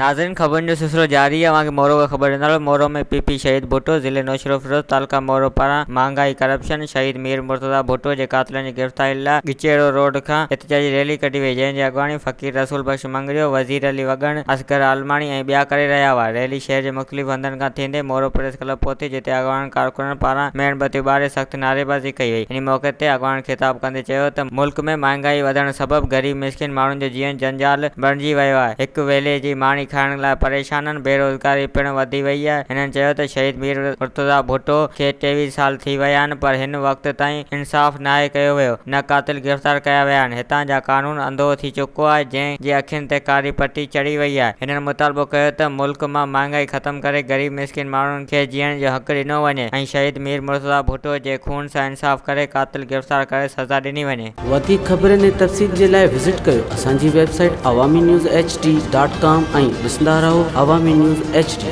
ناظرين خبرن جو سلسلو جاري آهي اوهان کي مورو کان خبر ڏيندڙ مورو ۾ پي پي شهيد ڀٽو ضلعي نوشهروفيروز تعلقه مورو پاران مهانگائي ڪرپشن شهيد مير مرتضيٰ ڀٽو جي قاتلن جي گرفتاري لاء ڳچيڙو روڊ کان احتجاجي ريلي ڪڍي وئي جنهن جي اڳواڻي فقير رسول بخش مڱريو، وزير علي وڳڻ، اصغر عالماڻي ۽ ٻيا ڪري رهيا هئا. ريلي شهر جي مختلف هنڌن کان ٿيندي مورو پريس ڪلب پهتي جتي اڳواڻن ڪارڪنن پاران ميڻ بتيون ٻاري سخت نعريبازي ڪئي وئي. انهي موقعي تي اڳواڻن خطاب ڪندي چيو ته ملڪ ۾ مهانگائي وڌڻ سبب غريب مسڪين ماڻهن جو جيئڻ جنجال بڻجي ويو آهي، هڪ ويلي جي ماني کائڻ لاء پريشان آهن، بيروزگاري پڻ وڌي وئي آهي، هنن چيو ته شهيد مير مرتضيٰ ڀٽو کي 23 سال ٿي ويا آهن پر هن وقت تائين انصاف ناهي ڪيو ويو، نه قاتل گرفتار ڪيا ويا آهن، هتان جا قانون انڌو ٿي چڪو آهي، جنهن جي اکين تي ڪاري پٽي چڙهي وئي آهي، هنن مطالبو ڪيو ته ملڪ مان مهانگائي ختم ڪري غريب مسڪين ماڻهن کي جيئڻ جو حق ڏنو وڃي ۽ شهيد مير مرتضيٰ ڀٽو جي خون سان انصاف ڪري قاتل گرفتار ڪري سزا ڏني وڃي. وڌيڪ خبرن ۽ تفصيل جي لاء وزٽ ڪيو اسان جي website Awami news H D dot com ۽ ڏسندا رهو عوامي نيوز ايڇ ڊي.